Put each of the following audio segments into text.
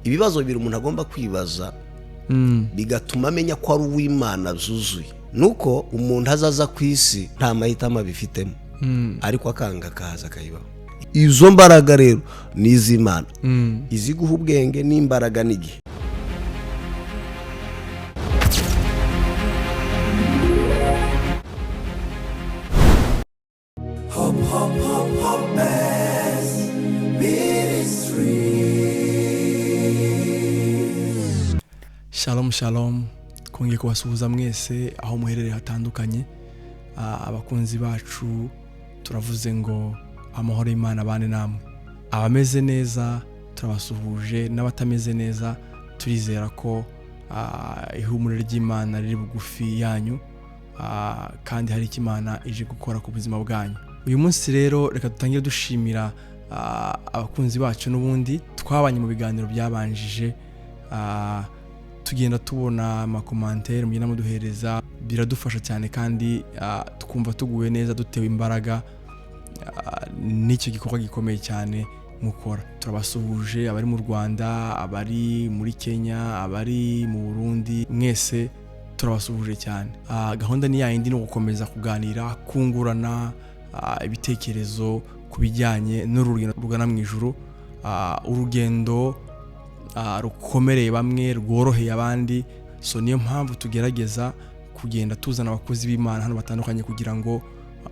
Ibibazo bibiri umuntu agomba kwibaza bigatuma amenya ko ari uw'Imana zuzuye, nuko umuntu azaza ku isi nta mahitamo abifitemo, ariko akanga akaza akayibaho. Izo mbaraga rero ni iz'Imana, iziguha ubwenge n'imbaraga n'igihe. Shalom shalom, twongeye kubasuhuza mwese aho muherereye hatandukanye. Abakunzi bacu turavuze ngo amahoro y'Imana abane namwe. Abameze neza turabasuhuje, n'abatameze neza turizera ko ihumure ry'Imana riri bugufi yanyu, kandi hari icyo Imana ije gukora ku buzima bwanyu. Uyu munsi rero reka dutangire dushimira abakunzi bacu n'ubundi twabanye mu biganiro byabanjije, tugenda tubona amakomantere mugenda muduhereza, biradufasha cyane kandi twumva tuguwe neza, dutewe imbaraga n'icyo gikorwa gikomeye cyane mukora. Turabasuhuje abari mu Rwanda, abari muri Kenya, abari mu Burundi, mwese turabasuhuje cyane. Gahunda ni yayindi, ni ugukomeza kuganira, kungurana ibitekerezo ku bijyanye n'urugendo rugana mu ijuru, urugendo rukomereye bamwe, rworoheye abandi. So niyo mpamvu tugerageza kugenda tuzana abakozi b'Imana hano batandukanye kugira ngo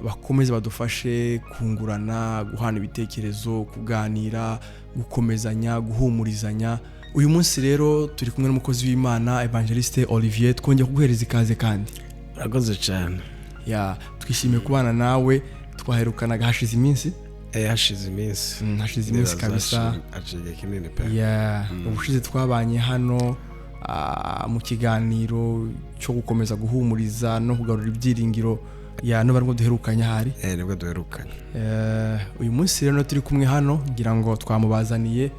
bakomeze badufashe kungurana, guhana ibitekerezo, kuganira, gukomezanya, guhumurizanya. Uyu munsi rero turi kumwe n'umukozi w'Imana Evangeliste Olivier, twongeye kuguhereza ikaze kandi. Urakoze cyane. Ya, twishimiye kubana nawe, twaherukanaga hashize iminsi. Hashize iminsi. Hashize iminsi kabisa. Hashize igihe kinini pe. Ubushize twabanye hano mu kiganiro cyo gukomeza guhumuriza no kugarura ibyiringiro, ya n'ubu aribwo duherukanye ahari. Nibwo duherukanye. Uyu munsi rero turi kumwe hano ngira ngo twamubazaniye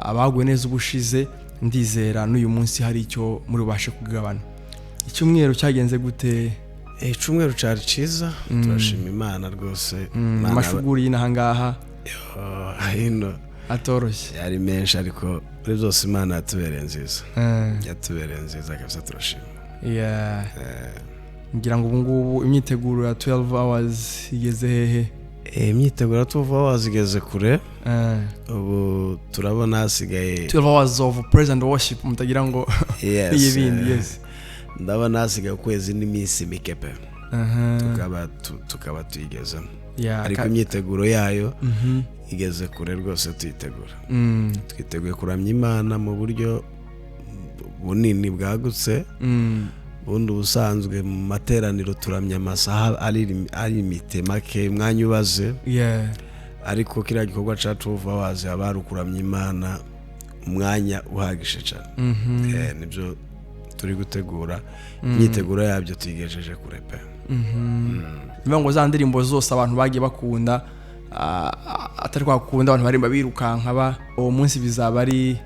abaguwe neza ubushize, ndizera n'uyu munsi hari icyo muri bubashe kugabana. Icyumweru cyagenze gute? Icyumweru cyari cyiza, turashima Imana rwose. Amashuguri y'inaha ngaha hino atoroshye, yari menshi, ariko muri byose Imana yatubereye nziza. Yatubereye nziza kabisa, turashima. Ngira ngo ubu ngubu imyiteguro ya 12 hours igeze hehe? Imyiteguro ya 12 hours igeze kure. Ubu turabona hasigaye 12 hours of praise and worship, mutagira ngo y'ibindi. Yes. Ndabona hasigaye ukwezi n'iminsi mike pe, tukaba tuyigezemo. Ariko imyiteguro yayo igeze kure rwose, tuyitegura. Twiteguye kuramya Imana mu buryo bunini bwagutse. Ubundi ubusanzwe mu materaniro turamya amasaha ari imite make, umwanya ubaze. Ariko kiriya gikorwa cya 12 hours haba hari ukuramya Imana umwanya uhagije cyane. Nibyo turi gutegura, imyiteguro yabyo tuyigejeje kure pe. Niba ngo za ndirimbo zose abantu bagiye bakunda, atari kwa kunda abantu barimba birukanka ba, uwo munsi bizaba ari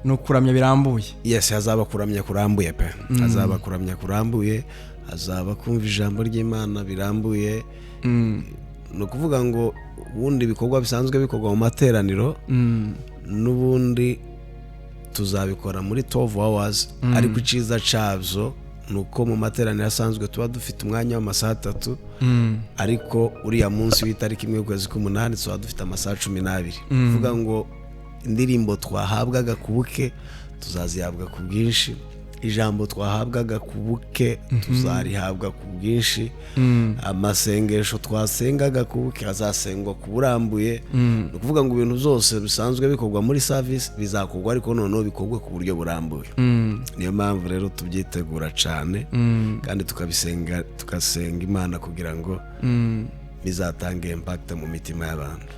no kuramya birambuye. Yes, hazaba kuramya kurambuye pe. Hazaba kuramya kurambuye, hazaba kumva ijambo ry'Imana birambuye. Ni ukuvuga ngo ubundi ibikorwa bisanzwe bikorwa mu materaniro n'ubundi tuzabikora muri 12 hours, ariko icyiza cyabyo ni uko mu materaniro asanzwe tuba dufite umwanya w'amasaha 3, ariko uriya munsi w'itariki 1 y'ukwezi k'umunani tuba dufite amasaha 12. Kuvuga ngo indirimbo twahabwaga ku buke tuzazihabwa ku bwinshi, ijambo twahabwaga ku buke tuzarihabwa ku bwinshi, amasengesho twasengaga ku buke azasengwa ku burambuye. Ni ukuvuga ngo ibintu byose bisanzwe bikorwa muri service bizakorwa, ariko noneho bikorwe ku buryo burambuye. Niyo mpamvu rero tubyitegura cyane, kandi tukabisenga, tugasenga Imana kugira ngo bizatange impact mu mitima y'abantu.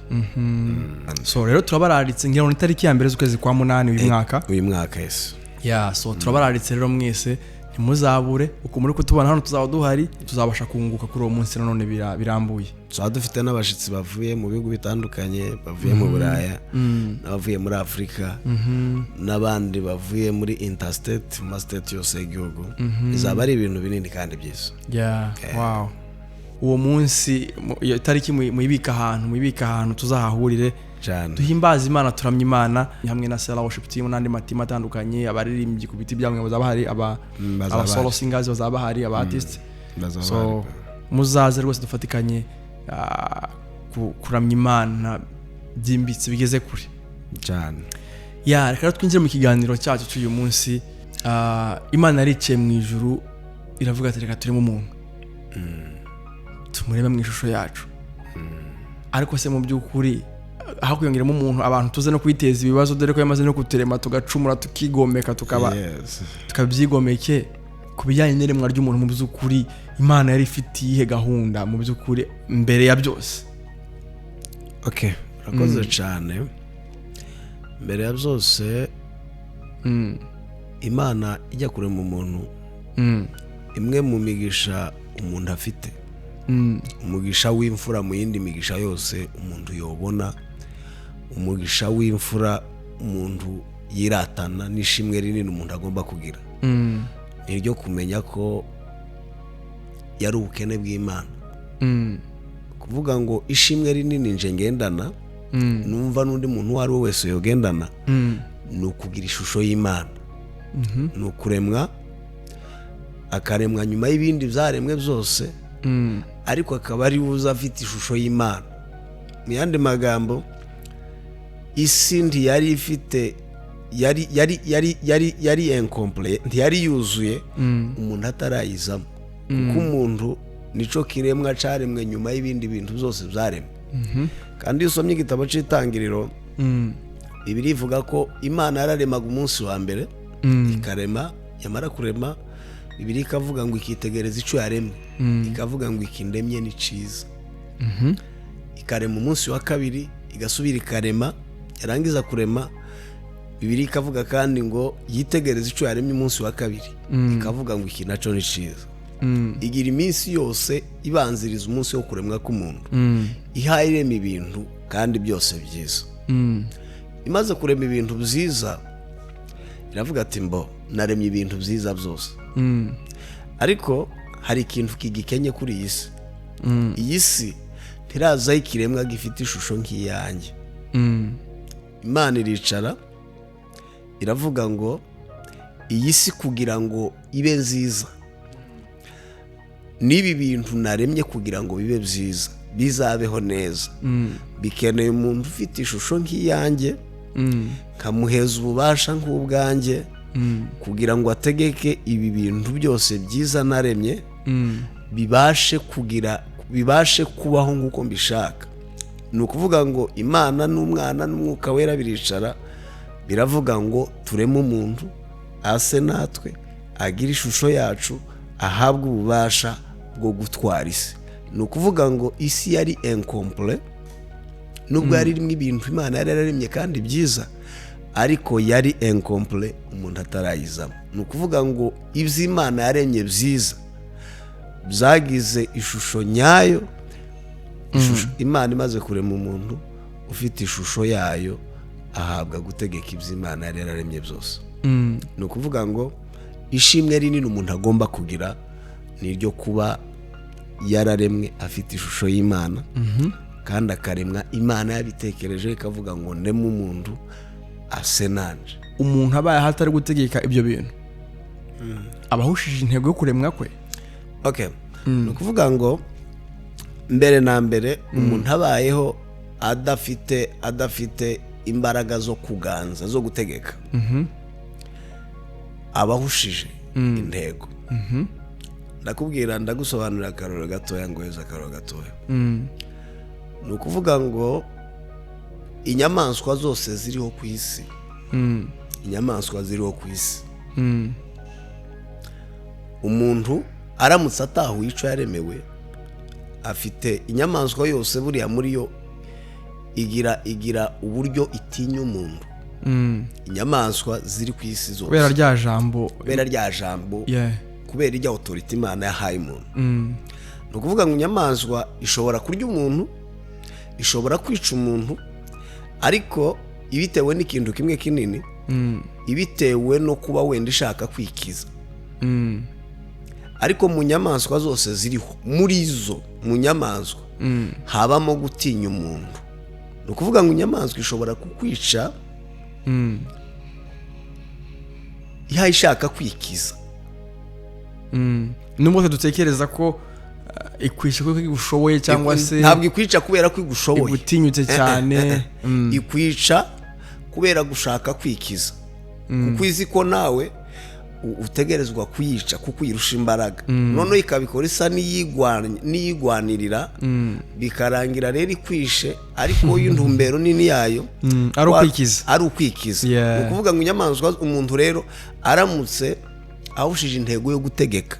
So rero turabararitse, ngira ngo ni itariki ya 1 z'ukwezi kwa 8 uyu mwaka. Uyu mwaka, yes. So turabararitse rero mwese, ntimuzabure. Uko muri kutubona hano tuzaba duhari, tuzabasha kunguka kuri uwo munsi nanone birambuye. Tuzaba dufite n'abashitsi bavuye mu bihugu bitandukanye, bavuye mu Buraya, n'abavuye muri Afurika, n'abandi bavuye muri interstate, mu mastate yose y'igihugu. Bizaba ari ibintu binini kandi byiza. Wow. Uwo munsi, iyo tariki muyibika ahantu, tuzahahurire. Cyane. Duhimbaze Imana, turamye Imana hamwe na Sela Worship Team n'andi matimu atandukanye. Abaririmbyi ku biti byamwe bazaba bahari, aba Bazaba aba solo singers bazaba bahari, aba artists. Bazaba So bahari. muzaze rwose dufatikanye kuramya Imana byimbitse bigeze kure. Cyane. Ya, reka rero twinjire mu kiganiro cyacu cy'uyu munsi. Imana yaricaye mu ijuru iravuga ati: "Reka tureme umuntu, tumurebe mu ishusho yacu." Ariko se mu by'ukuri, aho kwiyongeramo umuntu, abantu tuze no kwiteza ibibazo, dore ko yamaze no kuturema tugacumura, tukigomeka, tukaba tukabyigomeke. Ku bijyanye n'iremwa ry'umuntu, mu by'ukuri Imana yari ifite iyihe gahunda mu by'ukuri mbere ya byose? Okay, urakoze cyane. Mbere ya byose, Imana ijya kurema umuntu, imwe mu migisha umuntu afite, umugisha w'imfura mu yindi migisha yose umuntu yobona, umugisha w'imfura umuntu yiratana n'ishimwe rinini umuntu agomba kugira, ni iryo kumenya ko yari ubukene bw'Imana. Kuvuga ngo ishimwe rinini nje ngendana, numva n'undi muntu uwo ari we wese yogendana, ni ukugira ishusho y'Imana, ni ukuremwa, akaremwa nyuma y'ibindi byaremwe byose, ariko akaba ari we uza afite ishusho y'Imana. Mu yandi magambo, isi ntiyari ifite, yari incomplete, ntiyari yuzuye umuntu atarayizamo, kuko umuntu nico kiremwa caremwe nyuma y'ibindi bintu byose byaremwe. Kandi iyo usomye igitabo cy'Itangiriro, Bibiliya ivuga ko Imana yararemaga umunsi wa mbere, ikarema, yamara kurema, Bibiliya ikavuga ngo ikitegereza icyo yaremye, ikavuga ngo: "Iki ndemye ni cyiza." Ikarema umunsi wa kabiri, igasubira ikarema, yarangiza kurema, Bibiliya ikavuga kandi ngo yitegereze icyo yaremye umunsi wa kabiri, ikavuga ngo: "Iki nacyo ni cyiza." Igira iminsi yose ibanziriza umunsi wo kuremwa k'umuntu ihaye irema ibintu, kandi byose byiza. Imaze kurema ibintu byiza, iravuga ati: "Mbo naremye ibintu byiza byose, ariko hari ikintu kigikenye kuri iyi si. Iyi si ntirazaho ikiremwa gifite ishusho nk'iyanjye." Imana iricara iravuga ngo iyi si kugira ngo ibe nziza, n'ibi bintu naremye kugira ngo bibe byiza, bizabeho neza, bikeneye umuntu ufite ishusho nk'iyanjye, nkamuheza ububasha nk'ubwanjye, kugira ngo ategeke ibi bintu byose byiza naremye, bibashe kugira, bibashe kubaho nk'uko mbishaka. Ni ukuvuga ngo Imana n'Umwana n'Umwuka Wera biricara biravuga ngo: "Tureme umuntu ase natwe, agire ishusho yacu, ahabwe ububasha bwo gutwara isi." Ni ukuvuga ngo isi yari incomplete, nubwo yari irimo ibintu Imana yari yararemye kandi byiza, ariko yari incomplete umuntu atarayizamo. Ni ukuvuga ngo ibyo Imana yaremye byiza byagize ishusho nyayo. Imana imaze kurema umuntu ufite ishusho yayo, ahabwa gutegeka ibyo Imana yari yararemye byose. Ni ukuvuga ngo ishimwe rinini umuntu agomba kugira ni iryo kuba yararemwe afite ishusho y'Imana, kandi akaremwa Imana yabitekereje, ikavuga ngo: "Ndeme umuntu ase nanje." Umuntu abaye aho atari gutegeka ibyo bintu, aba ahushije intego yo kuremwa kwe. Okay, ni ukuvuga ngo mbere na mbere umuntu abayeho adafite imbaraga zo kuganza, zo gutegeka, aba ahushije intego. Ndakubwira, ndagusobanurira akarorero gatoya, ngo heza akarorero gatoya. Ni ukuvuga ngo inyamaswa zose ziriho ku isi, inyamaswa ziriho ku isi, umuntu aramutse atahuye icyo yaremewe, afite inyamaswa yose buriya muri yo igira uburyo itinya umuntu. Inyamaswa ziri ku isi zose. Kubera rya jambo. Kubera rya jambo, kubera ijya autorité Imana yahaye umuntu. Ni ukuvuga ngo inyamaswa ishobora kurya umuntu, ishobora kwica umuntu, ariko ibitewe n'ikintu kimwe kinini, ibitewe no kuba wenda ishaka kwikiza. Ariko mu nyamaswa zose ziriho, muri zo mu nyamaswa habamo gutinya umuntu. Ni ukuvuga ngo inyamaswa ishobora kukwica ihaye ishaka kwikiza. Nubwo twe dutekereza ko ikwishe kuko igushoboye cyangwa se Ntabwo ikwica kubera ko igushoboye. Igutinyutse cyane. Ikwica kubera gushaka kwikiza, kuko izi ko nawe utegerezwa kuyica kuko uyirusha imbaraga. Noneho ikabikora isa n'iyigwanirira, bikarangira rero ikwishe, ariko y'intumbero nini yayo Ari ukwikiza. Ari ukwikiza. Ni ukuvuga ngo inyamaswa, umuntu rero aramutse ahushije intego yo gutegeka,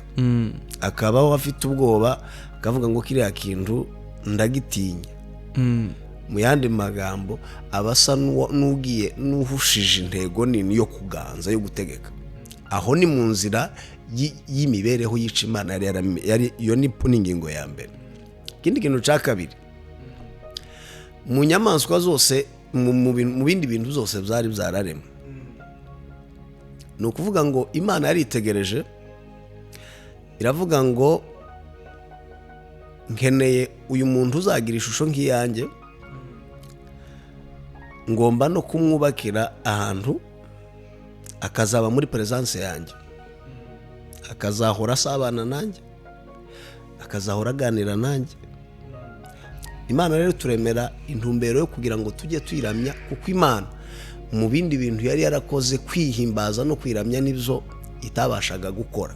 akabaho afite ubwoba, akavuga ngo kiriya kintu ndagitinya, mu yandi magambo aba asa n'ugiye n'uhushije intego nini yo kuganza, yo gutegeka. Aho ni mu nzira y'imibereho yica Imana yari iyo ni ingingo ya mbere. Ikindi kintu cya kabiri, mu nyamaswa zose, mu bindi bintu byose byari byararemwe, ni ukuvuga ngo Imana yaritegereje iravuga ngo nkeneye uyu muntu uzagira ishusho nk'iyanjye, ngomba no kumwubakira ahantu akazaba muri presence yanjye, akazahora asabana nanjye, akazahora aganira nanjye. Imana rero turemera intumbero yo kugira ngo tujye tuyiramya, kuko Imana mu bindi bintu yari yarakoze, kwihimbaza no kwiramya nibyo itabashaga gukora.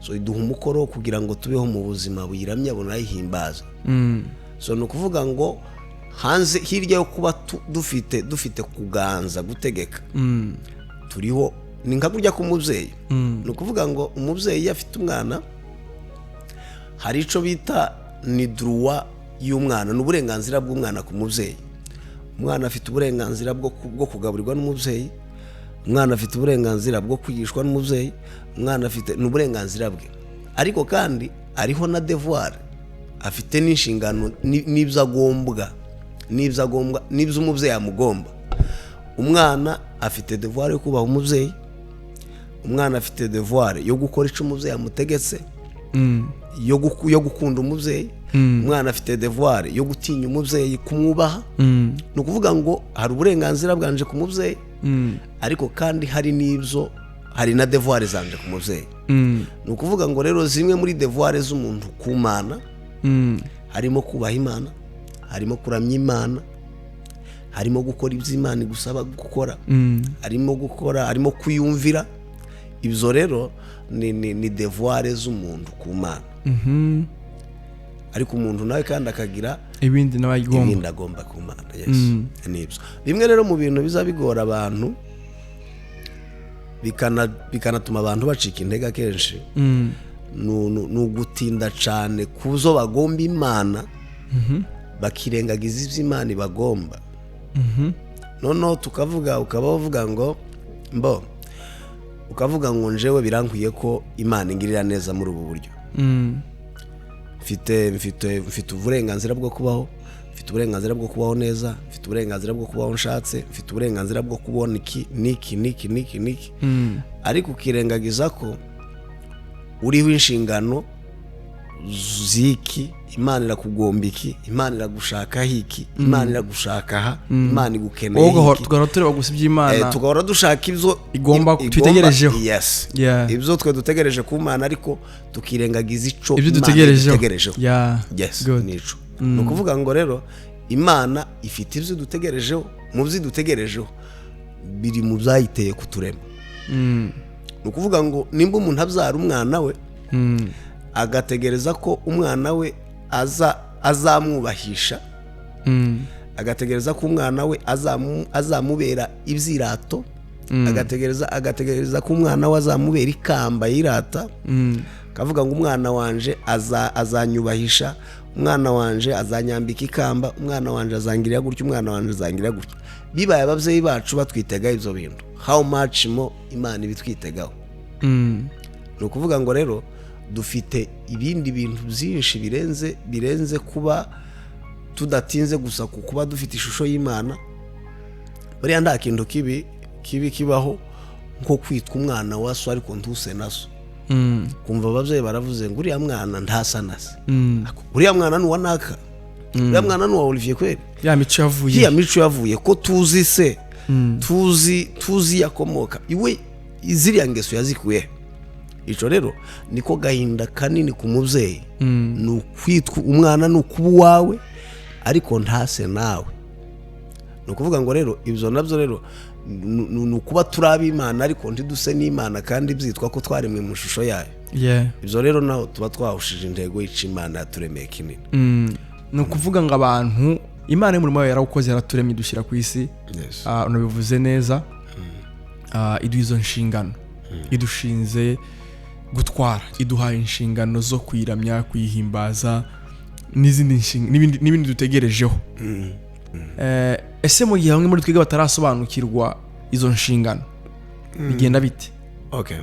So iduha umukoro wo kugira ngo tubeho mu buzima buyiramya, bunayihimbaza. So ni ukuvuga ngo hanze hirya yo kuba dufite kuganza, gutegeka, turiho ni nka kurya k'umubyeyi. Ni ukuvuga ngo umubyeyi iyo afite umwana, hari icyo bita ni droit y'umwana, ni uburenganzira bw'umwana ku mubyeyi. Umwana afite uburenganzira bwo kugaburirwa n'umubyeyi, umwana afite uburenganzira bwo kwigishwa n'umubyeyi, umwana afite ni uburenganzira bwe. Ariko kandi ariho na devoir, afite n'inshingano n'ibyo agombwa n'ibyo umubyeyi amugomba. Umwana afite devoir yo kubaha umubyeyi, umwana afite devoir yo gukora icyo umubyeyi amutegetse, yo gukunda umubyeyi, umwana afite devoir yo gutinya umubyeyi, kumwubaha. Ni ukuvuga ngo hari uburenganzira bwanje ku mubyeyi, ariko kandi hari n'ibyo, hari na devoir zanje ku mubyeyi. Ni ukuvuga ngo rero zimwe muri devoir z'umuntu ku Mana harimo kubaha Imana, harimo kuramya Imana, harimo gukora ibyo Imana igusaba gukora, harimo gukora, harimo kuyumvira. Ibyo rero ni devoir z'umuntu ku Mana. Ariko umuntu nawe kandi akagira ibindi nawe agomba. Ibindi agomba ku Mana, yes. Nibyo bimwe rero mu bintu biza bigora abantu, bikanatuma abantu bacika intege akenshi, ni ugutinda cyane ku zo bagomba Imana, bakirengagiza ibyo Imana ibagomba. Noneho tukavuga, ukaba uvuga ngo mbo, ukavuga ngo njewe birankwiye ko Imana ingirira neza muri ubu buryo, mfite uburenganzira bwo kubaho, mfite uburenganzira bwo kubaho neza, mfite uburenganzira bwo kubaho nshatse, mfite uburenganzira bwo kubona iki n'iki n'iki n'iki n'iki, ariko ukirengagiza ko uriho inshingano z'iki. Imana irakugomba iki? Imana iragushakaho iki? Imana iragushaka aha, Imana igukeneye Wowe ugahora iki? Tugahora tureba gusa iby'Imana Tugahora dushaka ibyo twitegerejeho. Yes, ibyo twe dutegereje ku Mana, ariko tukirengagiza ico Ibyo Imana dutegerejeho. idutegerejeho. Yes. Good. Nico ni ukuvuga ngo rero Imana ifite ibyo dutegerejeho. Mu byo idutegerejeho biri mu byayiteye kuturema. Ni ukuvuga ngo nimba umuntu abyara umwana we, agategereza ko umwana we aza azamwubahisha, agategereza ko umwana we azamubera ibyirato, agategereza ko umwana we azamubera ikamba yirata, akavuga ngo umwana wanje azanyubahisha, umwana wanje azanyambika ikamba, umwana wanje azangirira gutya, umwana wanje azangirira gutya. Bibaye ababyeyi bacu batwitegaho ibyo bintu, how much more Imana ibitwitegaho? Ni ukuvuga ngo rero dufite ibindi bintu byinshi birenze kuba tudatinze gusa ku kuba dufite ishusho y'Imana. Buriya nta kintu kibi kibaho nko kwitwa umwana wa so ariko ntuse na so. Kumva ababyeyi baravuze ngo uriya mwana ntasa na se. Uriya mwana ni uwa naka. Uriya mwana ni uwa Olivier kweri? Ya mico yavuye. Ya mico yavuye ko tuzi se, tuzi yakomoka iwe, ziriya ngeso yazikuye. Icyo rero niko gahinda kanini ku mubyeyi, ni ukwitwa umwana, ni ukuba uwawe ariko ntase nawe. Ni ukuvuga ngo rero ibyo nabyo rero ni ukuba turi ab'Imana ariko ntiduse n'Imana, kandi byitwa ko twaremwe mu ishusho yayo. Ibyo rero naho tuba twahushije intego y'icyo Imana yaturemeye kinini. Ni ukuvuga ngo abantu, Imana y'umurimo wayo yarawukoze, yaraturemye, idushyira ku isi. Unabivuze neza. Iduha izo nshingano, idushinze gutwara, iduhaye inshingano zo kuyiramya, kuyihimbaza n'izindi n'ibindi dutegerejeho. Ese mu gihe bamwe muri twebwe batarasobanukirwa izo nshingano, bigenda bite? Okay,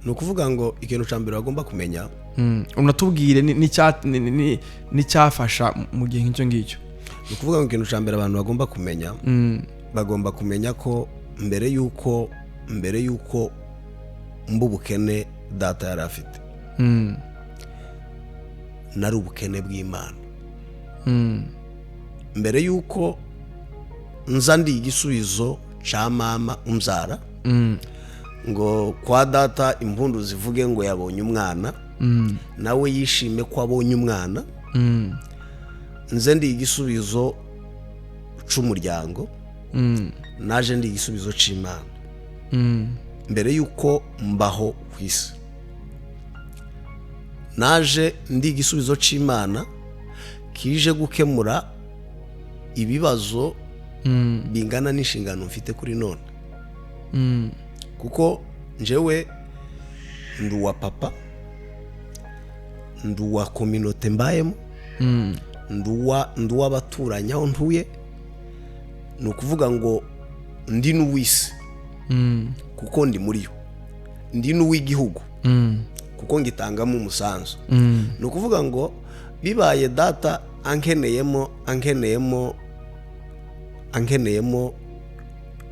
ni ukuvuga ngo ikintu cya mbere bagomba kumenya, Unatubwire n'icyafasha mu gihe nk'icyo ngicyo. Ni ukuvuga ngo ikintu cya mbere abantu bagomba kumenya, bagomba kumenya ko mbere y'uko mba ubukene data yari afite, nari ubukene bw'Imana. Mbere y'uko nza ndi igisubizo cya mama umbyara, ngo kwa data impundu zivuge ngo yabonye umwana, nawe yishime ko abonye umwana, nze ndi igisubizo cy'umuryango, naje ndi igisubizo cy'Imana. Mbere y'uko mbaho ku isi, naje ndi igisubizo cy'Imana kije gukemura ibibazo bingana n'inshingano mfite kuri none, kuko njyewe ndi uwa papa, ndi uwa communauté mbayemo, ndi uw'abaturanyi aho ntuye. Ni ukuvuga ngo ndi n'uw'isi kuko ndi muri yo, ndi n'uw'igihugu kuko ngitangamo umusanzu. Ni ukuvuga ngo bibaye data ankeneyemo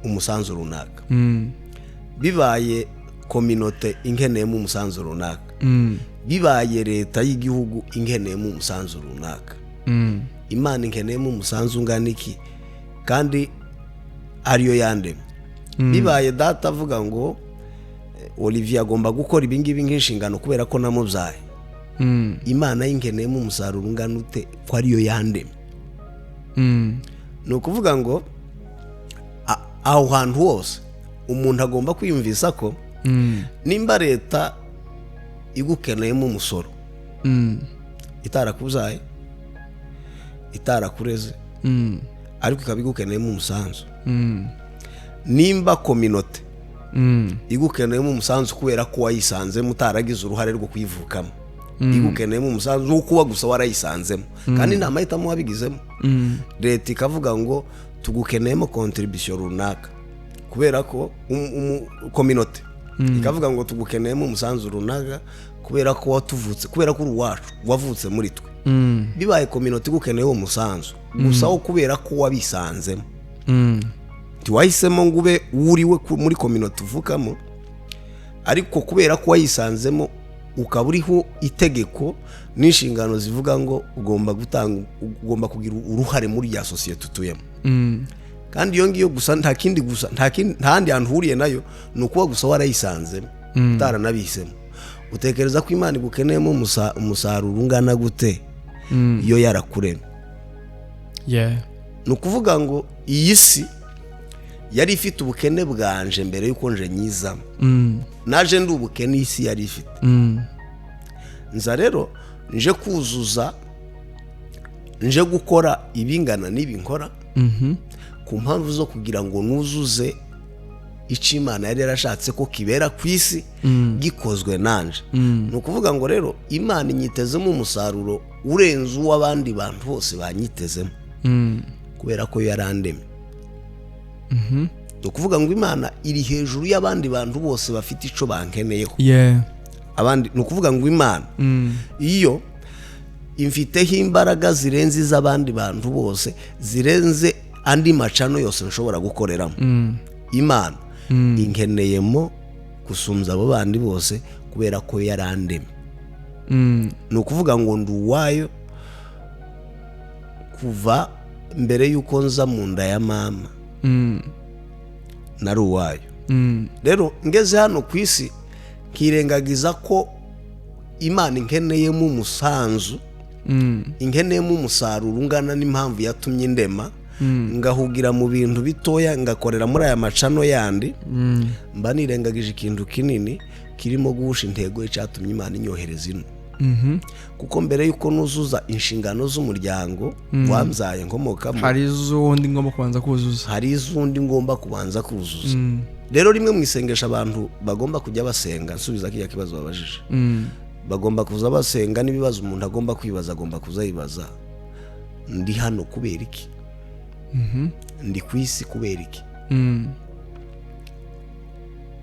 umusanzu runaka, bibaye communauté inkeneyemo umusanzu runaka, bibaye leta y'igihugu inkeneyemo umusanzu runaka, Imana inkeneyemo umusanzu ungana iki kandi ariyo yandemye? Bibaye data avuga ngo Olivier agomba gukora ibingibi nk'inshingano kubera ko namubyaye, Imana yinkeneyemo umusaruro ungana ute ko ariyo yandemye? Ni ukuvuga ngo aho hantu hose umuntu agomba kwiyumvisa ko nimba leta igukeneyemo umusoro, itarakubyaye, itarakureze, ariko ikaba igukeneyemo umusanzu, nimba communauté igukeneyemo umusanzu kubera ko wayisanzemo utaragize uruhare rwo kuyivukamo, igukeneyemo umusanzu wo kuba gusa warayisanzemo kandi nta mahitamo wabigizemo, leta ikavuga ngo tugukeneyemo contribution runaka kubera ko communauté ikavuga ngo tugukeneyemo umusanzu runaka kubera ko watuvutse, kubera ko uri uwacu, wavutse muri twe, bibaye communauté igukeneye uwo musanzu gusa wo kubera ko wabisanzemo, ntiwahisemo ngo ube uriwe muri communauté uvukamo, ariko kubera ko wayisanzemo ukaba uriho itegeko n'inshingano zivuga ngo ugomba gutanga, ugomba kugira uruhare muri ya sosiyete utuyemo, kandi iyo ngiyo gusa, nta kindi gusa, nta handi hantu uhuriye nayo, ni ukuba gusa warayisanzemo utaranabihisemo, utekereza ko Imana igukeneyemo umusaruro ungana gute iyo yarakuremye? Ni ukuvuga ngo iyi si yari ifite ubukene bwanje mbere y'uko nje nyizamo. Naje ndi ubukene isi yari ifite. Nza rero nje kuzuza, nje gukora ibingana n'ibi nkora ku mpamvu zo kugira ngo nuzuze icyo Imana yari yarashatse ko kibera ku isi gikozwe nanje. Ni ukuvuga ngo rero Imana inyitezemo umusaruro urenze uw'abandi bantu bose banyitezemo kubera ko yarandemye. Ni ukuvuga ngo Imana iri hejuru y'abandi bantu bose bafite icyo bankeneyeho. Abandi, ni ukuvuga ngo Imana iyo imfiteho imbaraga zirenze iz'abandi bantu bose, zirenze andi macano yose nshobora gukoreramo. Imana inkeneyemo gusumbya abo bandi bose kubera ko yarandemye. Ni ukuvuga ngo ndi uwayo. Kuva mbere y'uko nza mu nda ya mama, nari uwayo. Rero ngeze hano ku isi nkirengagiza ko Imana inkeneyemo umusanzu, inkeneyemo umusaruro ungana n'impamvu yatumye ndema, ngahugira mu bintu bitoya, ngakorera muri aya macano yandi, mba nirengagije ikintu kinini kirimo guhusha intego y'icyatumye Imana inyohereza ino. Kuko mbere y'uko nuzuza inshingano z'umuryango wambyaye nkomokamo, hari iz'undi ngomba kubanza kuzuza. Hari iz'undi ngomba kubanza kuzuza. Rero rimwe mu isengesho abantu bagomba kujya basenga, nsubiza kiriya kibazo babajije, bagomba kuza basenga n'ibibazo umuntu agomba kwibaza, agomba kuza yibaza: ndi hano kubera iki? Ndi ku isi kubera iki?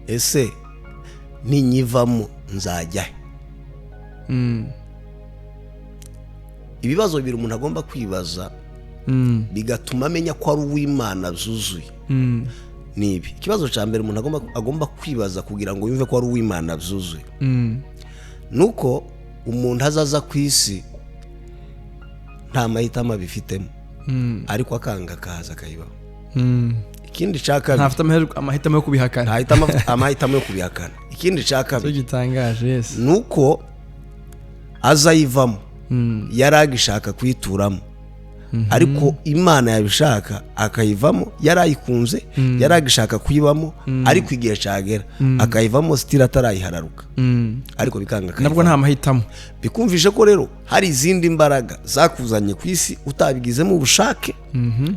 Ese ninyivamo nzajya he? Ibibazo bibiri umuntu agomba kwibaza bigatuma amenya ko ari uw'Imana zuzuye ni ibi. Ikibazo cya mbere umuntu agomba kwibaza kugira ngo yumve ko ari uw'Imana byuzuye, ni uko umuntu azaza ku isi nta mahitamo abifitemo, ariko akanga akaza akayibaho. Ikindi cya kabiri, ntafite amahitamo yo kubihakana. Ntahitamo, amahitamo yo kubihakana. Ikindi cya cyo kabiri gitangaje, yes. ni uko azayivamo yari agishaka kuyituramo, ariko Imana yabishaka akayivamo yari ayikunze, yari agishaka kuyibamo, ariko igihe cyagera akayivamo still atarayihararuka, ariko bikanga nabwo akayivamo. Nta mahitamo. Bikumvishe ko rero hari izindi mbaraga zakuzanye ku isi utabigizemo ubushake,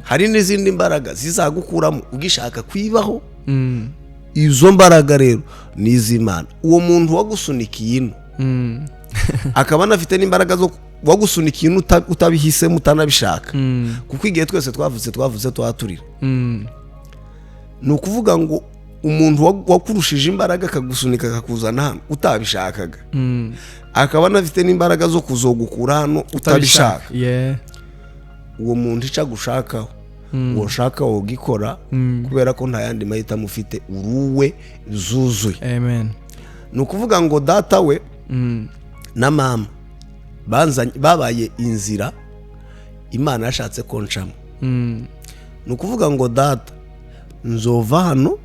hari n'izindi mbaraga zizagukuramo ugishaka kuyibaho. Izo mbaraga rero ni iz'Imana. Uwo muntu wagusunikiye ino, akaba anafite n'imbaraga zo wagusunikiye ino utabihisemo, utanabishaka, kuko igihe twese twavutse twaturira. Ni ukuvuga ngo umuntu wakurushije imbaraga akagusunika akakuzana hano utabishakaga, akaba anafite n'imbaraga zo kuzogukura hano utabishaka, uwo muntu icyo agushakaho woshaka wogikora, kubera ko nta yandi mahitamo ufite, uruwe zuzuye. Amen. Ni ukuvuga ngo data we na mama babaye inzira Imana yashatse ko ncamo. Ni ukuvuga ngo data nzova hano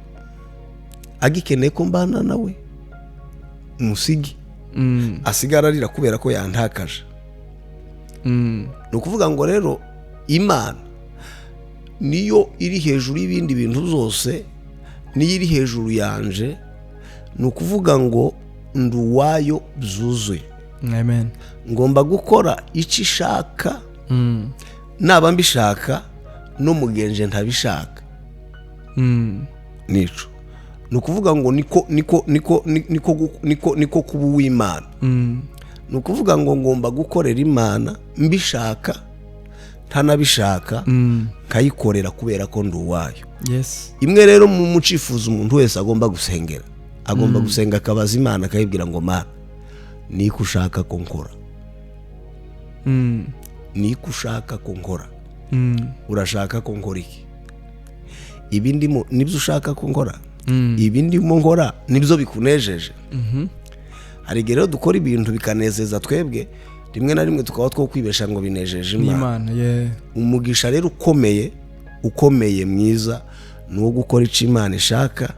agikeneye ko mbana nawe, musigi asigara arira kubera ko yantakaje. Ni ukuvuga ngo rero Imana niyo iri hejuru y'ibindi bintu byose, niyo iri hejuru yanje. Ni ukuvuga ngo ndi uwayo byuzuye. Amen. Ngomba gukora icyo ishaka, naba mbishaka no mugenje ntabishaka. Nico ni ukuvuga ngo niko niko niko niko niko niko kuba uw'Imana. Ni ukuvuga ngo ngomba gukorera Imana mbishaka ntanabishaka, nkayikorera kubera ko ndi uwayo. Imwe rero mu cifuzo umuntu wese agomba gusengera, agomba gusenga akabaza Imana, akayibwira ngo: "Mana, niko ushaka ko nkora? Niko ushaka ko nkora? Urashaka ko nkora iki? Ibi ndimo nibyo ushaka ko nkora? Ibi ndimo nkora nibyo bikunejeje?" Hari igihe rero dukora ibintu bikanezeza twebwe, rimwe na rimwe tukaba two kwibesha ngo binejeje Imana. N'Imana, yeah. Umugisha rero ukomeye, ukomeye, mwiza ni uwo gukora icyo Imana ishaka,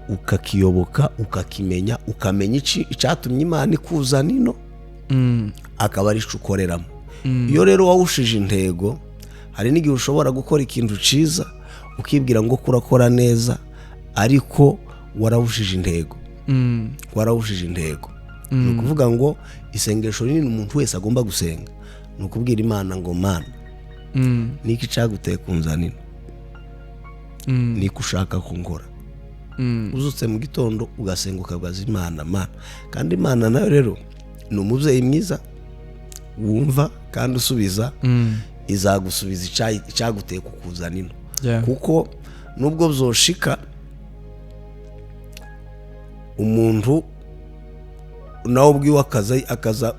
ukakiyoboka, ukakimenya, ukamenya icyatumye Imana ikuzana ino, akaba ari cyo ukoreramo. Iyo rero wawushije intego, hari n'igihe ushobora gukora ikintu cyiza ukibwira ngo kurakora neza, ariko warawushije intego. Warawushije intego. Ni ukuvuga ngo isengesho rinini umuntu wese agomba gusenga ni ukubwira Imana ngo: "Mana, niki cyaguteye kunzanira? Niko ushaka ko nkora?" Uzutse mu gitondo ugasenga, ukabaza Imana, Mana. Kandi Imana nayo rero ni umubyeyi mwiza wumva kandi usubiza. Izagusubiza icyaguteye kukuzana ino. Kuko nubwo byoshika umuntu nawe ubwiwe akaza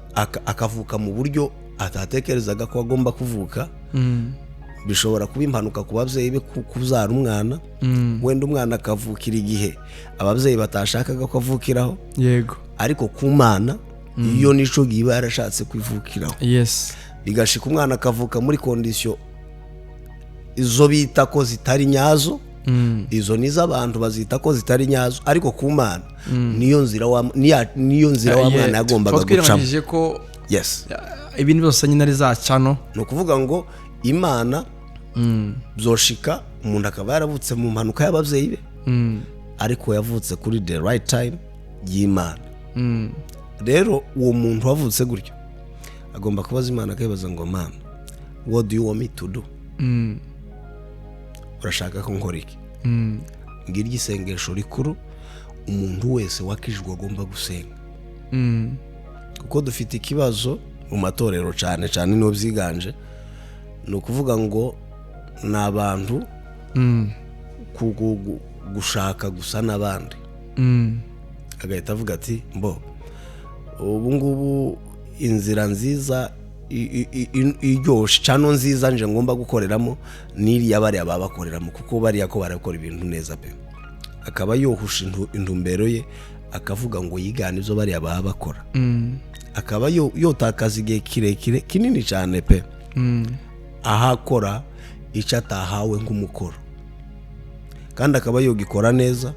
akavuka mu buryo atatekerezaga ko agomba kuvuka, bishobora kuba impanuka ku babyeyi be kubyara umwana, wenda umwana akavukira igihe ababyeyi batashakaga ko avukiraho, ariko ku Mana iyo nico gihe iba yarashatse kwivukiraho. Bigashika umwana akavuka muri condition izo bita ko zitari nyazo. Izo ni iz'abantu bazita ko zitari nyazo, ariko ku Mana niyo nzira wa niyo nzira wa mwana yagombaga Tuba gucamo. twirengagije ko Yes. ibintu byose nyine ari za channel. Ni ukuvuga ngo Imana byoshika umuntu akaba yaravutse mu mpanuka y'ababyeyi be, ariko yavutse kuri the right time y'Imana. Rero uwo muntu wavutse gutyo agomba kubaza Imana, akayibaza ngo: "Mana, what do you want me to do? Urashaka ko nkora iki?" Ngiryo isengesho rikuru umuntu wese wakijwe agomba gusenga, kuko dufite ikibazo mu matorero, cyane cyane niho byiganje. Ni ukuvuga ngo ni abantu gushaka gusa n'abandi, agahita avuga ati: "Mbo ubu ngubu inzira nziza iryoshe, channel nziza nje ngomba gukoreramo n'iriya bariya baba bakoreramo, kuko bariya ko barakora ibintu neza pe." Akaba yohusha intumbero ye, akavuga ngo yigane ibyo bariya baba bakora, akaba yotakaza igihe kirekire kinini cyane pe, aho akora icyo atahawe nk'umukoro, kandi akaba yogikora neza,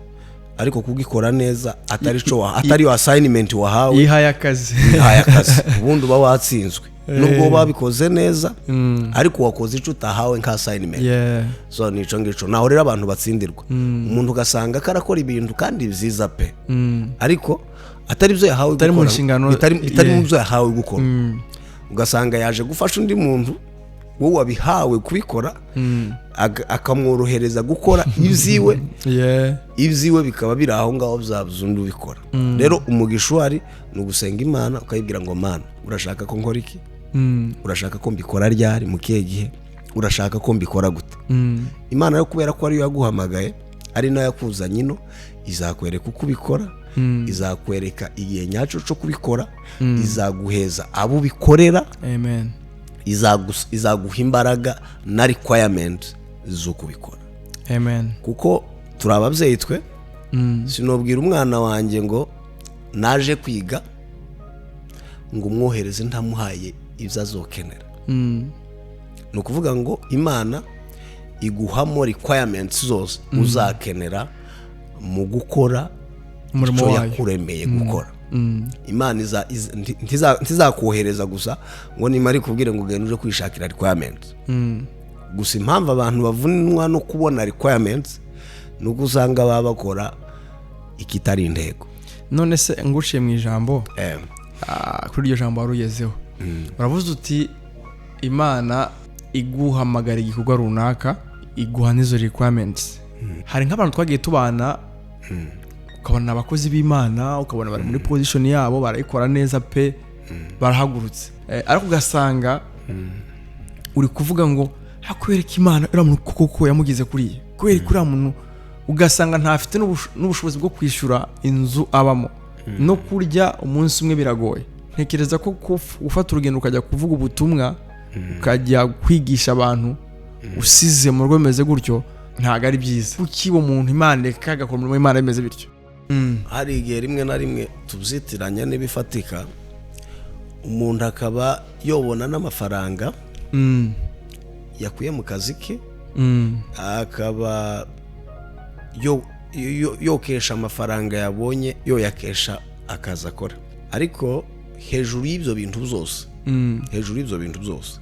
ariko kugikora neza atari cyo atari yo assignment wahawe. Yihaye akazi. Yihaye akazi. Ubundi uba watsinzwe nubwo wabikoze neza, ariko wakoze icyo utahawe nka assignment. So nico ngico naho rero abantu batsindirwa. Umuntu ugasanga ko arakora ibintu kandi byiza pe, ariko atari byo yahawe Bitari mu gukora, nshingano, bitari mu byo yahawe gukora. Ugasanga yaje gufasha undi muntu wowe wabihawe kubikora, akamworohereza gukora ibyiwe, ibyiwe bikaba biri aho ngaho byabuze undi ubikora. Rero umugisha uhari ni ugusenga Imana, ukayibwira ngo: "Mana, urashaka ko nkora iki? Urashaka ko mbikora ryari, mu kihe gihe? Urashaka ko mbikora gute?" Imana yo, kubera ko ariyo yaguhamagaye, ari nayo yakuzanye ino, izakwereka uko ubikora, izakwereka igihe nyacyo cyo kubikora, izaguheza abo ubikorera, Amen. izaguha imbaraga na requirement zo kubikora. Amen. Kuko turi ababyeyi twe, sinobwira umwana wanjye ngo naje kwiga ngo umwohereze ntamuhaye ibyo azokenera. Ni ukuvuga ngo Imana iguhamo requirements zose uzakenera mu gukora umurimo icyo wayo yakuremeye gukora. Imana ntizakohereza gusa ngo nimara ikubwire ngo ugende uje kwishakira requirements. Gusa impamvu abantu bavunwa no kubona requirements ni uko usanga baba bakora ikitari intego. None se nguciye mu ijambo, kuri iryo jambo wari ugezeho, uravuze uti Imana iguhamagara igikorwa runaka, iguha n'izo requirements. Hari nk'abantu twagiye tubana, ukabona abakozi b'Imana, ukabona bari muri position yabo, barayikora neza pe, barahagurutse. Ariko ugasanga uri kuvuga ngo hakwereka Imana uriya muntu koko yamugize kuriya, kubera ko uriya muntu ugasanga ntafite n'ubushobozi bwo kwishyura inzu abamo, no kurya umunsi umwe biragoye. Ntekereza ko gufata urugendo ukajya kuvuga ubutumwa, ukajya kwigisha abantu usize mu rugo bimeze gutyo, ntabwo ari byiza. Kuki uwo muntu Imana reka agakora umurimo w'Imana bimeze bityo? Hari igihe rimwe na rimwe tubyitiranya n'ibifatika, umuntu akaba yobona n'amafaranga yakuye mu kazi ke, akaba yokesha amafaranga yabonye, yoyakesha akazi akora. Ariko hejuru y'ibyo bintu byose, hejuru y'ibyo bintu byose,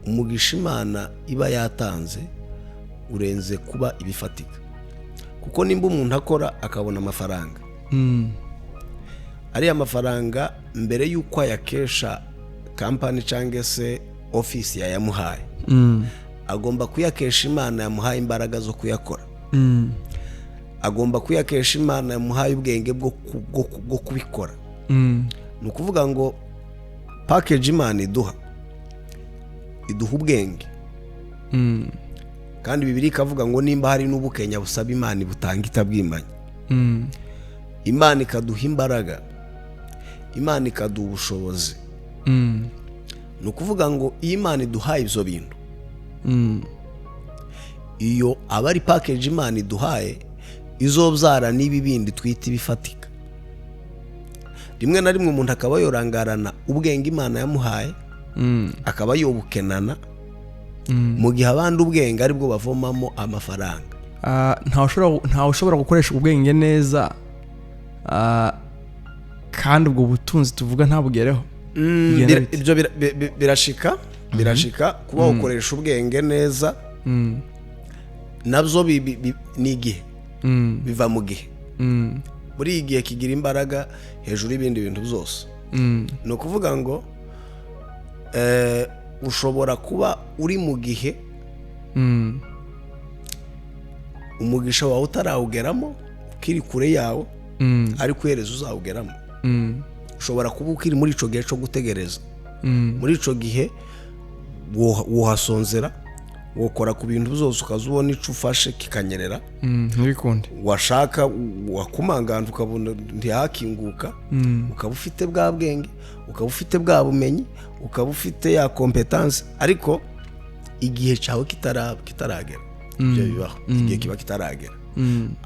umugisha Imana iba yatanze urenze kuba ibifatika. Kuko nimba umuntu akora akabona amafaranga, ariya mafaranga mbere y'uko ayakesha company cyangwa se ofisi yayamuhaye, agomba kuyakesha Imana yamuhaye imbaraga zo kuyakora, agomba kuyakesha Imana yamuhaye ubwenge bwo kubikora. Ni ukuvuga ngo package Imana iduha, iduha ubwenge, kandi Bibiliya ikavuga ngo nimba hari n'ubukenya busaba Imana, ibutanga itabwimanye. Imana ikaduha imbaraga, Imana ikaduha ubushobozi. Ni ukuvuga ngo iyo Imana iduhaye ibyo bintu, iyo aba ari package Imana iduhaye izobyara n'ibi bindi twita ibifatika. Rimwe na rimwe umuntu akaba yorangarana ubwenge Imana yamuhaye. Akaba yobukenana, mu gihe abandi ubwenge aribwo bavomamo amafaranga. Ntawe ushobora gukoresha ubwenge neza, kandi ubwo butunzi tuvuga ntabugereho. Bigenda bite? Ibyo birashika kuba ukoresha ubwenge neza, nabyo ni igihe, biva mu gihe. Muri iyi gihe kigira imbaraga hejuru y'ibindi bintu byose. Ni ukuvuga ngo ushobora kuba uri mu gihe umugisha wawe utarawugeramo, ukiri kure yawo, ariko iherezo uzawugeramo. Ushobora kuba ukiri muri icyo gihe cyo gutegereza. Muri icyo gihe wohasonzera, wokora ku bintu byose, ukaza ubona icyo ufashe kikanyerera. Ntibikunde. Washaka wakumangana ukabona ntihakinguka. Ukaba ufite bwa bwenge, ukaba ufite bwa bumenyi, ukaba ufite ya compétence, ariko igihe cyawe kitaragera. Ibyo bibaho, igihe kiba kitaragera.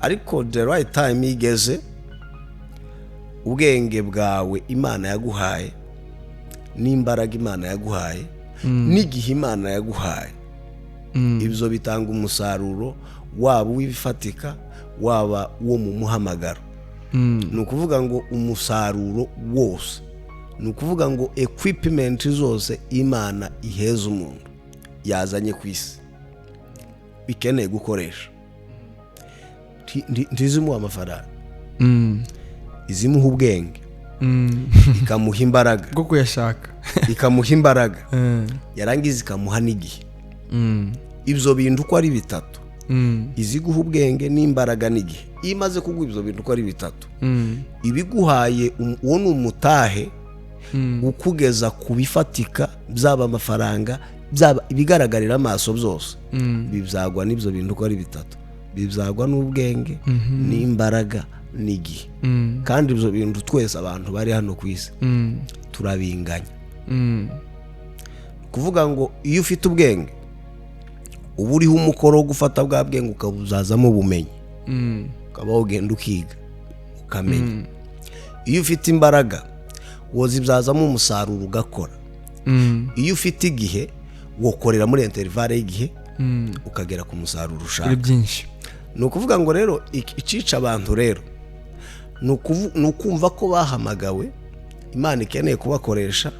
Ariko the right time igeze, ubwenge bwawe Imana yaguhaye, n'imbaraga Imana yaguhaye, n'igihe Imana yaguhaye, ibyo bitanga umusaruro, waba uw'ibifatika, waba uwo mu muhamagaro. Ni ukuvuga ngo umusaruro wose, ni ukuvuga ngo equipment zose Imana iheza umuntu yazanye ku isi bikeneye gukoresha, ntizimuha amafaranga, izimuha ubwenge, ikamuha imbaraga bwo kuyashaka, ikamuha imbaraga, yarangiza ikamuha n'igihe. Ibyo bintu uko ari bitatu, iziguha ubwenge n'imbaraga n'igihe, iyo imaze kuguha ibyo bintu uko ari bitatu, ibiguhaye uwo ni umutahe ukugeza ku bifatika, byaba amafaranga, byaba ibigaragarira amaso byose, bibyagwa n'ibyo bintu uko ari bitatu, bibyagwa n'ubwenge n'imbaraga n'igihe. Kandi ibyo bintu twese abantu bari hano ku isi turabinganya. Kuvuga ngo iyo ufite ubwenge, uba uriho umukoro wo gufata bwa bwenge ukabuzazamo ubumenyi, ukaba ugenda ukiga ukamenya. Iyo ufite imbaraga, wozibyazamo umusaruro ugakora. Iyo ufite igihe, wokorera muri intervalle y'igihe, ukagera ku musaruro ushaka. Kuri byinshi. Ni ukuvuga ngo rero icica abantu rero ni ukumva ko bahamagawe, Imana ikeneye kubakoresha,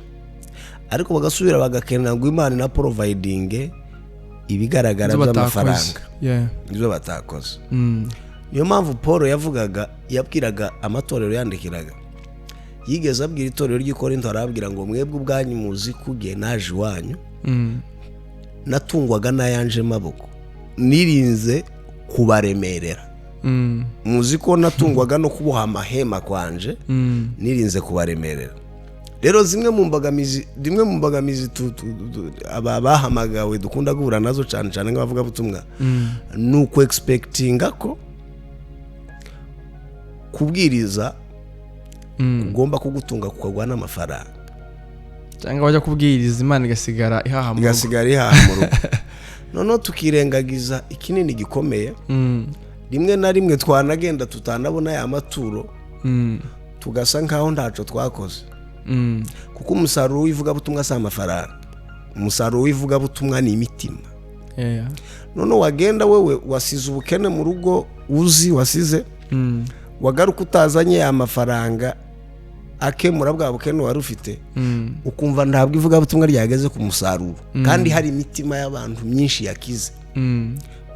ariko bagasubira bagakenera ngo Imana na providinge ibigaragara Ibyo batakoze. by'amafaranga, ibyo batakoze. Niyo mpamvu Paul yavugaga, yabwiraga amatorero yandikiraga, yigeze abwira itorero ry'i Korinto, arababwira ngo: "Mwebwe ubwanyu muzi ko igihe naje iwanyu natungwaga n'ayanje maboko, nirinze kubaremerera. Muzi ko natungwaga no kuboha amahema kwanje, nirinze kubaremerera." Rero zimwe mu mbogamizi aba bahamagawe dukunda guhura nazo cyane cyane nk'abavugabutumwa, ni uku expectinga ko kubwiriza ugomba kugutunga, kukaguha n'amafaranga. Cyangwa wajya kubwiriza, Imana igasigara ihaha mu rugo. Igasigara ihaha mu rugo. Noneho tukirengagiza ikinini gikomeye. Rimwe na rimwe twanagenda tutanabona ya maturo, tugasa nkaho ntacyo twakoze, kuko umusaruro w'ivugabutumwa si amafaranga, umusaruro w'ivugabutumwa ni imitima. Noneho wagenda wowe wasize ubukene mu rugo, uzi wasize, wagaruka utazanye ya mafaranga akemura bwa bukene wari ufite, ukumva ntabwo ivugabutumwa ryageze ku musaruro, kandi hari imitima y'abantu myinshi yakize.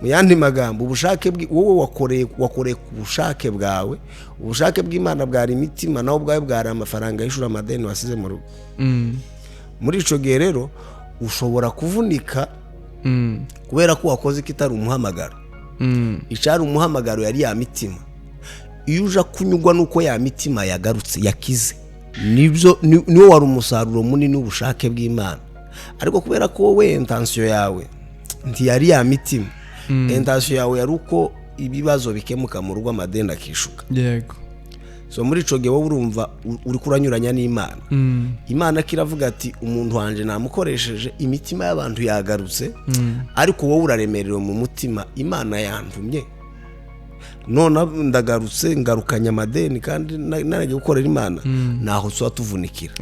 Mu yandi magambo, ubushake wowe wakoreye ku bushake bwawe, ubushake bw'Imana bwari imitima, nawe ubwawe bwari amafaranga yishura amadeni wasize mu rugo. Muri icyo gihe rero ushobora kuvunika kubera ko wakoze ikitari umuhamagaro. Icyari umuhamagaro yari ya mitima. Iyo uja kunyurwa n'uko ya mitima yagarutse, yakize, nibyo niwo wari umusaruro munini w'ubushake bw'Imana. Ariko kubera ko wowe intention yawe ntiyari ya mitima, intention yawe yari uko ibibazo bikemuka mu rugo, amadeni akishuka, so muri ico gihe wowe urumva uri kuranyuranya n'Imana. Imana kiravuga ati: "Umuntu wanje namukoresheje, imitima y'abantu yagarutse, ariko wowe uraremerewe mu mutima. Imana yantumye." None ndagarutse, ngarukanye amadeni kandi naragiye gukorera Imana. Naho tuba tuvunikira.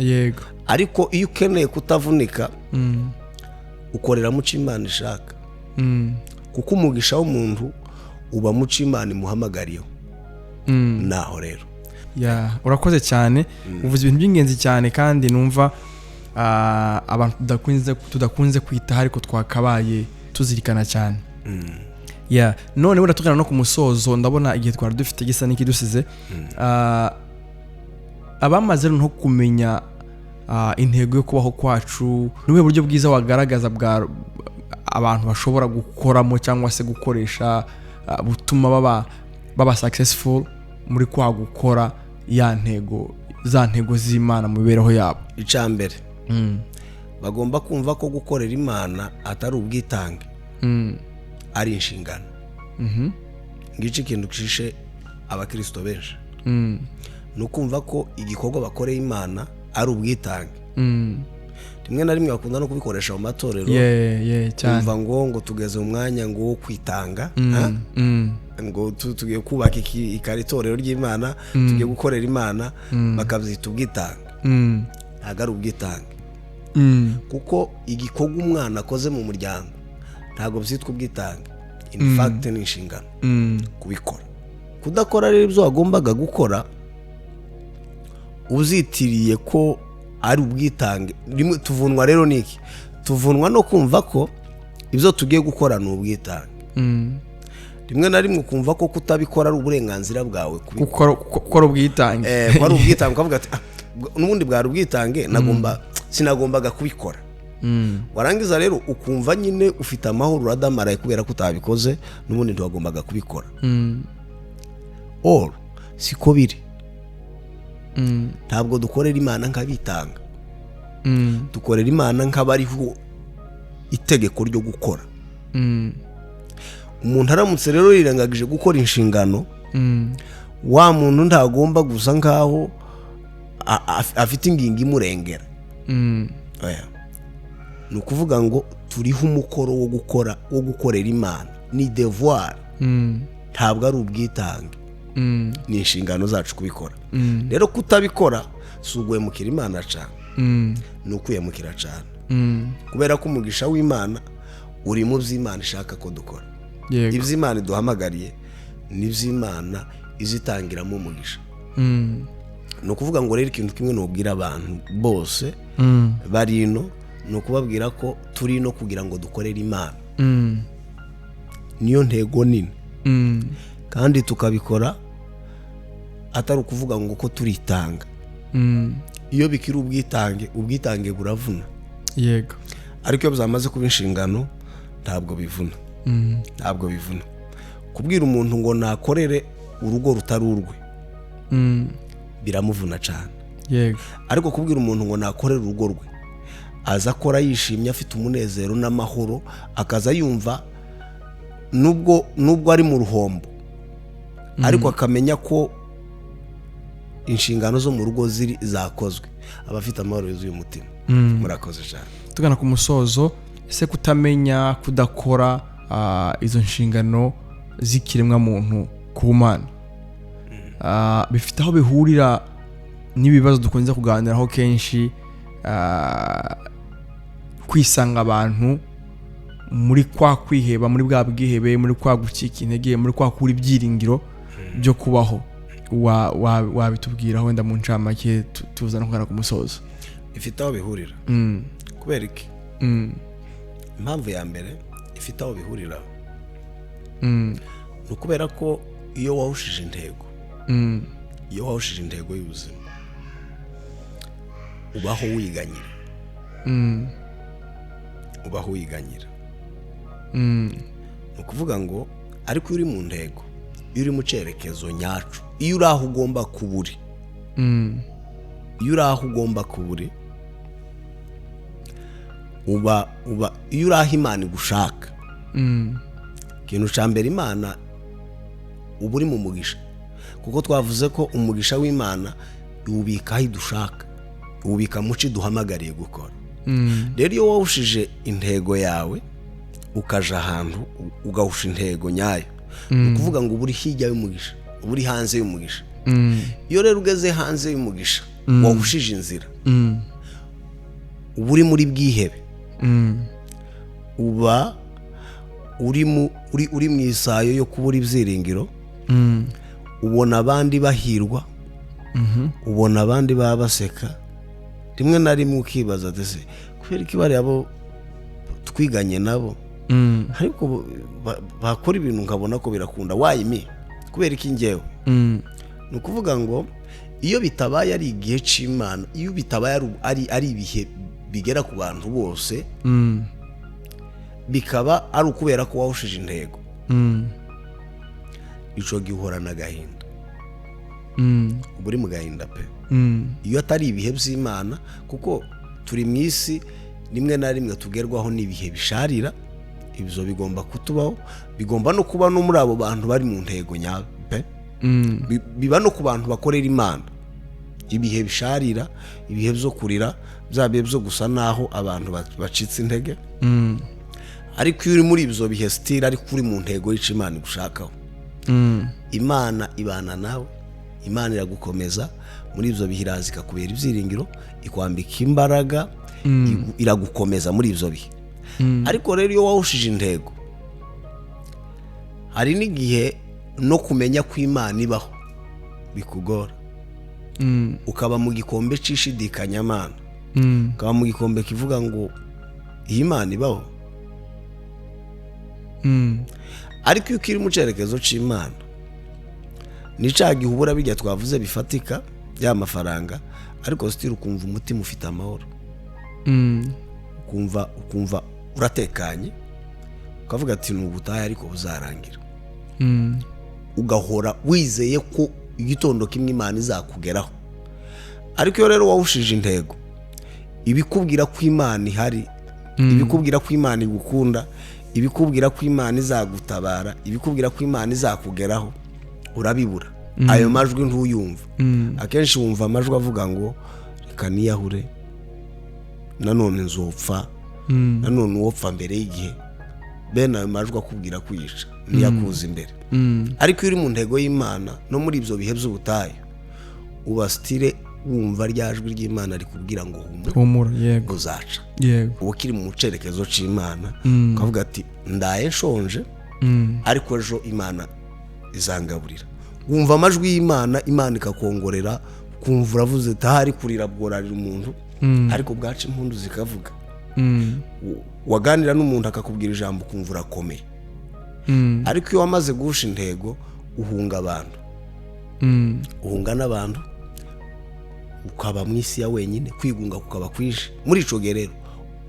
Ariko iyo ukeneye kutavunika, ukorera mu cyo Imana ishaka, kuko umugisha w'umuntu uba mu cyo Imana imuhamagariyeho. Naho rero. Ya, urakoze cyane, uvuze ibintu by'ingenzi cyane kandi numva abantu tudakunze kwitaho, ariko twakabaye tuzirikana cyane. Ya, none wenda tugana no ku musozo, ndabona igihe twari dufite gisa n'ikidusize. Abamaze no kumenya intego yo kubaho kwacu, ni ubuhe buryo bwiza wagaragaza bwa abantu bashobora gukoramo cyangwa se gukoresha butuma baba successful muri kwa gukora ya ntego, za ntego z'Imana mu mibereho yabo? Icya mbere, bagomba kumva ko gukorera Imana atari ubwitange, ari inshingano. Ngiki ikintu kishe abakirisito benshi, ni ukumva ko igikorwa bakoreye Imana ari ubwitange. Rimwe na rimwe bakunda no kubikoresha mu matorero. Yeah, cyane. Kumva ngo tugeze mu mwanya ngo wo kwitanga, ha? Ngo tugiye kubaka ikari itorero ry'Imana, tugiye gukorera Imana, bakabyita ubwitange. Ntabwo ari ubwitange, kuko igikorwa umwana akoze mu muryango ntabwo byitwa ubwitange. In fact, ni inshingano kubikora. Kudakora rero ibyo wagombaga gukora uzitiriye ko ari ubwitange, rimwe tuvunwa rero niki? Tuvunwa no kumva ko ibyo tugiye gukora ni ubwitange. Rimwe na rimwe ukumva ko kutabikora ari uburenganzira bwawe kubikora, kuko ari ubwitange. Ko ari ubwitange, ukavuga ati: "Ah, n'ubundi bwari ubwitange, nagomba sinagombaga kubikora." Warangiza rero ukumva nyine ufite amahoro, uradamaraye kubera ko utabikoze, n'ubundi ntiwagombaga kubikora. Or siko biri. Ntabwo dukorera Imana nk'abitanga, dukorera Imana nk'abariho itegeko ryo gukora. Umuntu aramutse rero yirengagije gukora inshingano, wa muntu ntagomba gusa nkaho afite ingingo imurengera. Oya. Ni ukuvuga ngo turiho umukoro wo gukora, wo gukorera Imana. Ni devoir, ntabwo ari ubwitange. Ni inshingano zacu kubikora. Rero kutabikora si uguhemukira Imana cyane, ni ukwihemukira cyane, kubera ko umugisha w'Imana uri mu by'Imana ishaka ko dukora. Iby'Imana iduhamagariye n'iby'Imana izitangiramo umugisha. Ni ukuvuga ngo rero ikintu kimwe nubwira abantu bose bari ino, ni ukubabwira ko turi ino kugira ngo dukorere Imana. Niyo ntego nini. Kandi tukabikora atari ukuvuga ngo ko turitanga. Iyo bikiri ubwitange, ubwitange buravuna. Ariko iyo byamaze kuba inshingano, ntabwo bivuna. Ntabwo bivuna. Kubwira umuntu ngo nakorere urugo rutari urwe, biramuvuna cyane. Ariko kubwira umuntu ngo nakorere urugo rwe, aza akora yishimye, afite umunezero n'amahoro, akaza yumva nubwo ari mu ruhombo, ariko akamenya ko inshingano zo mu rugo ziri zakozwe, aba afite amahoro yuzuye umutima. Murakoze cyane. Tugana ku musozo, ese kutamenya, kudakora izo nshingano z'ikiremwamuntu ku Mana, bifite aho bihurira n'ibibazo dukunze kuganiraho kenshi, kwisanga abantu muri kwa kwiheba, muri bwa bwihebe, muri kwa gucika intege, muri kwa kubura ibyiringiro byo kubaho? Wabitubwira wenda mu ncamake, tuza no kugana ku musozo. Ifite aho bihurira. Kubera iki? Impamvu ya mbere ifite aho bihurira, ni ukubera ko iyo wahushije intego, iyo wahushije intego y'ubuzima, ubaho wiganyira. Ubaho wiganyira. Ni ukuvuga ngo ariko iyo uri mu ntego, iyo uri mu cyerekezo nyacu, iyo uri aho ugomba kuba uri, iyo uri aho ugomba kuba uri, uba iyo uri aho Imana igushaka, ikintu cya mbere, Imana uba uri mu mugisha, kuko twavuze ko umugisha w'Imana iwubika aho idushaka, iwubika mu cyo iduhamagariye gukora. Rero iyo wahushije intego yawe, ukaja ahantu ugahusha intego nyayo. Ni ukuvuga ngo uba uri hirya y'umugisha, uba uri hanze y'umugisha. Iyo rero ugeze hanze y'umugisha, wahushije inzira, uba uri muri bwihebe, uba uri mu isayo yo kubura ibyiringiro. Ubona abandi bahirwa, ubona abandi baba baseka, rimwe na rimwe ukibaza ati: "Se kubera ko bariya bo twiganye nabo, ariko bakora ibintu nkabona ko birakunda, why me? Kubera iki njyewe?" Ni ukuvuga ngo iyo bitabaye ari igihe cy'Imana, iyo bitabaye ari ibihe bigera ku bantu bose, bikaba ari ukubera ko wahushije intego, icyo gihe uhorana agahinda, uba uri mu gahinda pe. Iyo atari ibihe by'Imana, kuko turi mu isi, rimwe na rimwe tugerwaho n'ibihe bisharira. Ibyo bigomba kutubaho, bigomba no kuba no muri abo bantu bari mu ntego nyayo pe. Biba no ku bantu bakorera Imana, ibihe bisharira, ibihe byo kurira, bya bihe byo gusa naho abantu bacitse intege. Ariko iyo uri muri ibyo bihe still ariko uri mu ntego y'icyo Imana igushakaho, Imana ibana nawe, Imana iragukomeza muri ibyo bihe, iraza ikakubera ibyiringiro, ikwambika imbaraga, iragukomeza muri ibyo bihe. Ariko rero iyo wahushije intego, hari n'igihe no kumenya ko Imana ibaho bikugora, ukaba mu gikombe cy'ishidikanyamana, ukaba mu gikombe kivuga ngo iyi Imana ibaho? Ariko iyo ukiri mu cyerekezo cy'Imana, ni cya gihe ubura bijya twavuze bifatika by'amafaranga, ariko still ukumva umutima ufite amahoro, ukumva uratekanye, ukavuga ati: "Ni ubutayu ariko buzarangira." Ugahora wizeye ko igitondo kimwe Imana izakugeraho. Ariko iyo rero wahushije intego, ibikubwira ko Imana ihari, ibikubwira ko Imana igukunda, ibikubwira ko Imana izagutabara, ibikubwira ko Imana izakugeraho, urabibura. Ayo majwi ntuyumva. Akenshi wumva amajwi avuga ngo: "Reka niyahure, nanone nzopfa, nanone uwopfa mbere y'igihe." Bene ayo majwi akubwira kwica niyo akuza imbere. Ariko iyo uri mu ntego y'Imana, no muri ibyo bihe by'ubutayu, uba still wumva rya jwi ry'Imana rikubwira ngo: "Humura, Humura, yego. uzaca." Uba ukiri mu cyerekezo cy'Imana, ukavuga ati: "Ndaye nshonje, ariko ejo Imana izangaburira." Wumva amajwi y'Imana, Imana ikakongorera, ukumva uravuze ati: "Ahari kurira bworarira umuntu, ariko bwaca impundu zikavuga." Waganira n'umuntu akakubwira ijambo, ukumva urakomeye. Ariko iyo wamaze guhusha intego, uhunga abantu, uhunga n'abantu, ukaba mu isi ya wenyine, kwigunga kukaba kwinshi. Muri ico gihe rero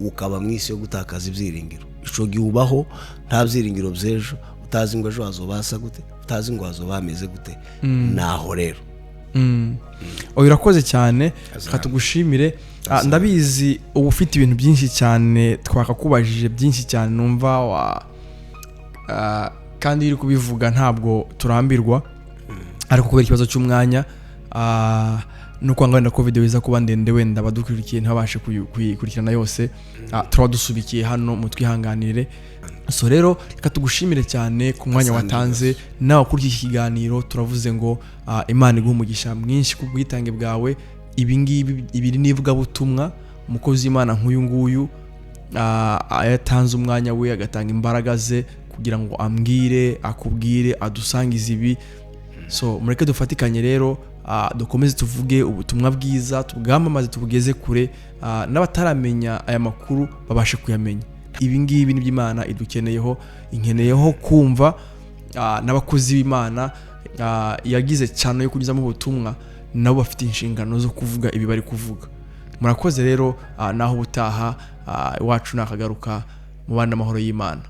ukaba mu isi yo gutakaza ibyiringiro. Ico gihe ubaho nta byiringiro by'ejo, utazi ngo ejo hazoba hasa gute, utazi ngo hazoba hameze gute. Naho rero. Oya, urakoze cyane, reka tugushimire. Ndabizi uba ufite ibintu byinshi cyane twakakubajije, byinshi cyane numva wa kandi iyo uri kubivuga ntabwo turambirwa, ariko kubera ikibazo cy'umwanya no kwanga wenda ko video iza kuba ndende, wenda abadukurikiye ntibabashe kuyikurikirana yose, turaba dusubikiye hano, mutwihanganire. So rero reka tugushimire cyane ku mwanya Asante. watanze. Nawe ukurikiye iki kiganiro, turavuze ngo Imana iguhe umugisha mwinshi ku bwitange bwawe. Ibi ngibi ibiri ni ivugabutumwa. Umukozi w'Imana nk'uyu nguyu, yatanze umwanya we, agatanga imbaraga ze kugira ngo ambwire, akubwire, adusangize ibi. So mureke dufatikanye rero, dukomeze tuvuge ubutumwa bwiza, tubwamamaze, tubugeze kure, n'abataramenya aya makuru babashe kuyamenya. Ibi ngibi ni Imana idukeneyeho, inkeneyeho kumva n'abakozi b'Imana yagize cyane yo kunyuzamo ubutumwa, nabo bafite inshingano zo kuvuga ibi bari kuvuga. Murakoze rero, naho ubutaha, iwacu nakagaruka mu bandi. Amahoro y'Imana.